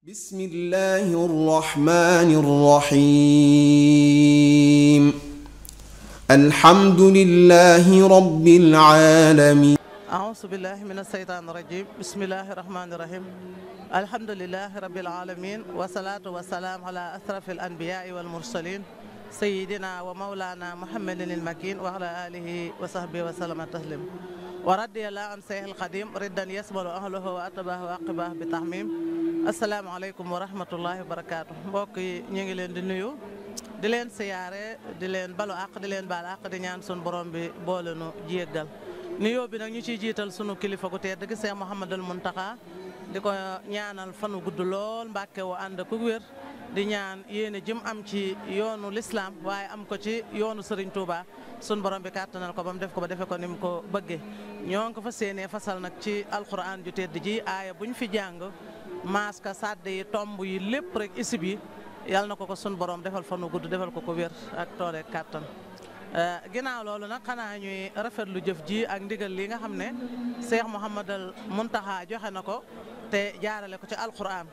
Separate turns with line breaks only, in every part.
بسم الله الرحمن الرحيم الحمد لله رب العالمين
أعوذ بالله من الشيطان الرجيم بسم الله الرحمن الرحيم الحمد لله رب العالمين والصلاة والسلام على أشرف الأنبياء والمرسلين سيدنا ومولانا محمد المكين وعلى آله وصحبه وسلم تسليما ورضي الله عن شيخ القديم ردا يسمل أهله وأتباه وأقباه بتحميم asalaamaaleykum wa rahmatullahi wa barakaatu mbokk yi ñu ngi leen di nuyu di leen siyaare di leen balu àq di leen baal àq di ñaan sun borom bi boole nu jéggal nuyoo bi nag ñu ciy jiital sunu kilifa gu tedd gi Seex Muhammadul Muntaxa di ko ñaanal fanu gudd lool mbàkke wu ànd ku wér di ñaan yéene jëm am ci yoonu lislaam waaye am ko ci yoonu Sëriñ Tuuba sun borom bi kàttanal ko ba mu def ko ba defe ko ni mu ko bëggee ñoo ngi ko fa séenee fasal nag ci alquran ju tedd ji aaya buñ fi jàng maaska sàdd yi tomb yi lépp rek isib yi yàlla na ko sun borom defal fanu gudd defal ko wér ak toole kàttan ginnaaw loolu nag xanaa ñuy rafetlu jëf ji ak ndigal li nga xam ne Seex Muhammadul Muntaxa joxe na ko te jaarale ko ci alquran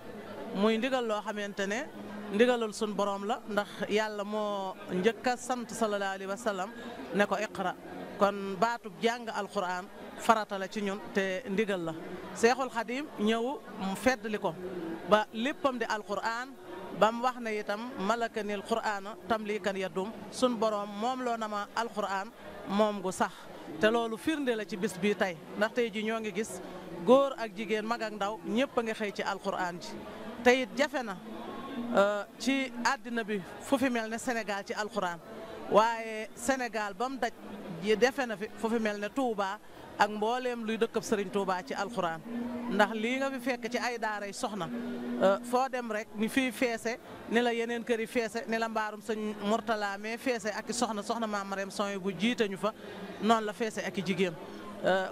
muy ndigal loo xamante ne ndigalul sun borom la ndax yàlla moo njëkk a sant sallallahu alayhi wa sallam ne ko iqra kon baatub jàng alquran farata la ci ñun te ndigal la Seexul Xadim ñëw feddli ko ba léppam di alquran ba mu wax ne itam malakanil qur'ana tamlikan yadum sun borom moom loo na ma alquran moom gu sax te loolu firnde la ci bis bii tey ndax tey ji ñoo ngi gis góor ak jigéen mag ak ndaw ñëpp a ngi xëy ci alquran ji te it jafe na ci àddina bi fu fi mel ne Sénégal ci alquran waaye Sénégal ba mu daj defe na fi fu fi mel ne Touba ak mbooleem luy dëkkab Sëriñ Touba ci alxuraan ndax lii nga fi fekk ci ay daaray soxna foo dem rek ni fii feese ni la yeneen kër yi feese ni la mbaarum sëñ Mourtala mais feese ak i soxna Maam Mareem Soy bu jiite ñu fa noonu la feese ak i jigéen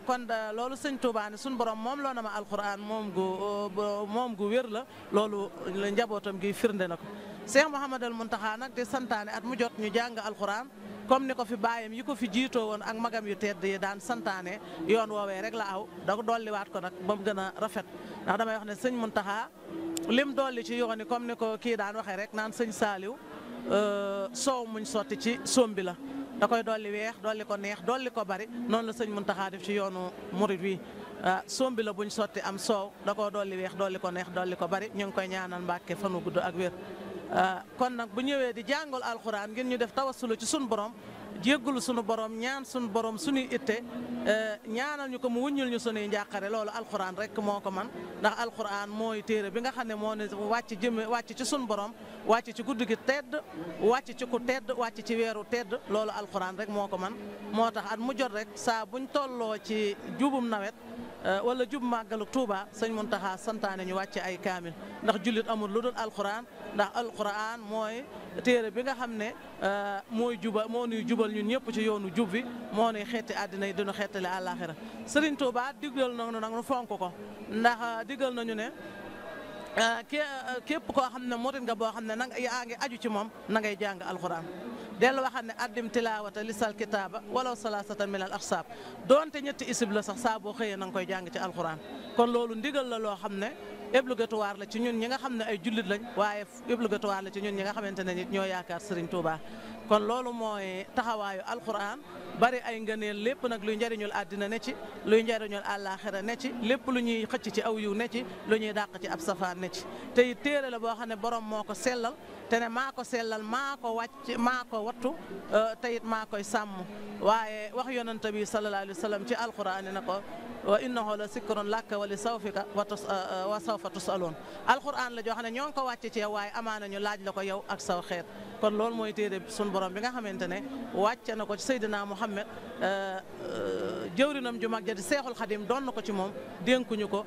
kon loolu sëñ Touba ne suñu borom moom loo na ma alxuraan moom gu wér la loolu la njabootam gi firnde na ko Seex Muhammadul Muntaxa nag di santaane at mu jot ñu jàng alxuraan comme ni ko fi baayam yi ko fi jiitoo woon ak magam yu tedd yi daan santaane yoon woowee rek la aw da ko dolliwaat ko nag ba mu gën a rafet ndax damay wax ne sëñ Muntaxa lim dolli ci yoon yi comme ni ko kii daan waxee rek naan sëñ Saaliw soow muñ sotti ci sombi la da koy dolli weex dolli ko neex dolli ko bari noonu la sëñ Muntaxa def ci yoonu murit wi sombi la buñ sotti am soow da koo dolli weex dolli ko neex dolli ko bari ñu ngi koy ñaanal Mbàkke fanu gudd ak wér kon nag bu ñëwee di jàngal alxuraan ngeen ñu def tawassulu ci sunu borom jéggulu sunu borom ñaan sunu borom suñuy itte ñaanal ñu ko mu wuññul ñu sunuy njàqare loolu alxuraan rek moo ko man ndax alxuraan mooy téere bi nga xam ne moo ne wàcc ci sunu borom wàcc ci guddi gi tedd wàcc ci ku tedd wàcc ci weeru tedd loolu alxuraan rek moo ko man moo tax at mu jot rek saa buñ tolloo ci jubum nawet wala jub màggalu Tuuba sëñ Muntaxa santaane ñu wàcce ay kaamil ndax jullit amul lu dul alxuraan ndax alxuraan mooy téere bi nga xam ne moo nuy jubal ñun ñëpp ci yoonu jub bi moo nuy xeeti àddina yi dinu xeetale àllaaxira Sëriñ Tuuba diggal nañu nag nu fonk ko ndax diggal nañu ne képp koo xam ne murit nga boo xam ne nanga yaa ngi aju ci moom na ngay jàng alxuraan dellu waxam ne addim tilaawata lisal kitaaba walaw salaasatan min al axsaab doonte ñetti isib la sax saa boo xëyee na nga koy jàng ci alxuraan kon loolu ndigal la loo xam ne obligatoire la ci ñun ñi nga xam ne ay jullit lañ waaye obligatoire la ci ñun ñi nga xamante ne nit ñoo yaakaar Sëriñ Tuuba kon loolu mooy taxawaayu alxuraan bari ay ngëneel lépp nag luy njariñul àddina ne ci luy njariñul àllaaxira ne ci lépp lu ñuy xëcc ci aw yiw ne ci lu ñuy dàq ci ab safaan ne ci te it téere la boo xam ne borom moo ko sellal te ne maa ko sellal maa ko wàcc maa ko wattu te it maa koy sàmm waaye wax yonent bi sallallahu alayhi wa sallam ci alxuraan ne ko wa innahu la sikrun laka wa li sawfika wa sawfa tusaloon alxuraan la joo xam ne ñoo ngi ko wàcce ci yow waaye amaana ñu laaj la ko yow ak saw xeet kon loolu mooy téere sun borom bi nga xamante ne wàcce na ko ci Seydina Muhammad jëwrinam ju mag ja di Seexul Xadim doon na ko ci moom dénkuñu ko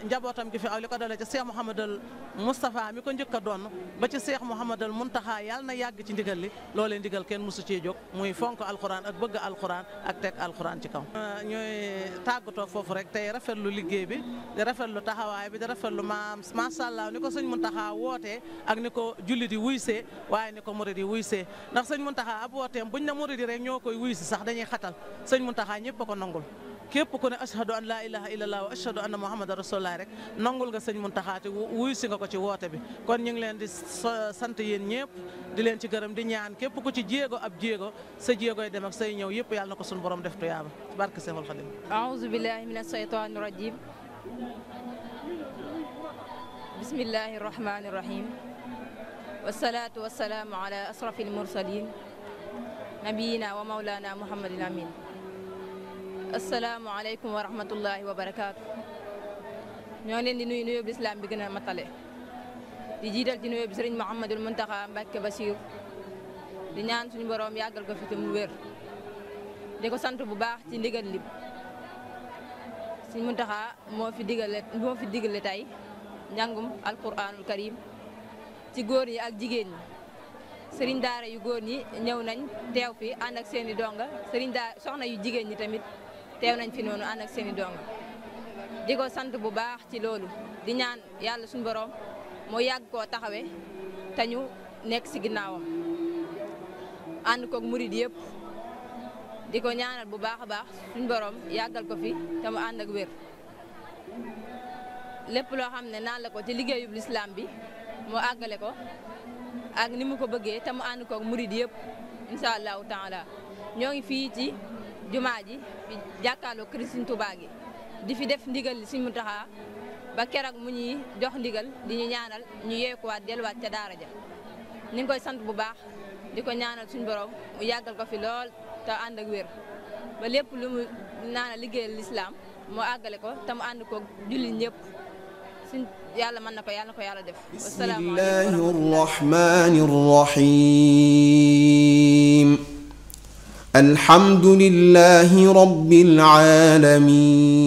njabootam gi fi aw li ko dalee ci Seex Muhammadul Mustafa mi ko njëkk a doon ba ci Seex Muhammadul Muntaxa yàlla na yàgg ci ndigal li loolee ndigal kenn mosu cee jóg muy fonk alxuraan ak bëgg alxuraan ak teg alxuraan ci kaw ñooy tàggatoo foofu rek tey rafetlu liggéey bi di rafetlu taxawaay bi di rafetlu macha allah ni ko sëñ Muntaxa wootee ak ni ko jullit yi wuysee waaye ni ko murid yi wuysee ndax sëñ Muntaxa ab wooteem buñ na murid yi rek ñoo koy wuy si sax dañuy xatal sëñ Muntaxa ñëpp a ko nangul képp ku ne ashhadu an laa ilaha illallah wa ashhadu anna muhammadan rasulullah rek nangul nga sëñ Muntaxa te wuyu si nga ko ci woote bi kon ñu ngi leen di sant yéen ñëpp di leen ci gërëm di ñaan képp ku ci jéego ab jéego sa jéegoy dem ak say ñëw yëpp yàlla na ko suñu borom def tuyaaba barke Seexul Xadim.
a'uuzu billahi mina shaytaani rajim. bismillahi rahmani rahim. wasalaatu wasalaamu ala asrafil mursalin nabiyina wa mawlana muhammadin amin. asalaamu aleykum wa rahmatullahi wa barakaatu. ñoo leen di nuyu nuyoo bi lislaam bi gën a matale di jiital ci nuyoo bi sëriñ Mouhamadul Muntaxa Mbàkke Basiir di ñaan suñu borom yàggal ko fi te mu wér di ko sant bu baax ci ndigal li sëriñ Muntaxa moo fi digale tey njàngum alquranul karim ci góor ñi ak jigéen ñi sëriñ daara yu góor ñi ñëw nañ teew fi ànd ak seeni donga sëriñ daara soxna yu jigéen ñi tamit teew nañ fi noonu ànd ak seeni donga di ko sant bu baax ci loolu di ñaan yàlla suñu borom moo yàgg koo taxawe te ñu nekk si ginnaawam ànd koog murid yëpp di ko ñaanal bu baax a baax suñu borom yàggal ko fi te mu ànd ak wér lépp loo xam ne naan la ko ci liggéeyub lislaam bi moo àggale ko ak ni mu ko bëggee te mu ànd koog murid yëpp incha allahu taala ñoo ngi fii ci jumaa ji fi jàkkaarloo kër Sëriñ Tuubaa gi di fi def ndigal li Sëriñ Muntaxa ba keroog mu ñuy jox ndigal di ñu ñaanal ñu yeekuwaat delluwaat ca daara ja ni ngi koy sant bu baax di ko ñaanal suñu borom mu yàggal ko fi lool te ànd ak wér ba lépp lu mu naanal liggéeyal lislaam moo àggale ko te mu ànd ko julli ñëpp suñ yàlla mën na ko yàlla na ko yàlla def.
bismillahi rahmani rahim alhamdulillahi rabbil alamin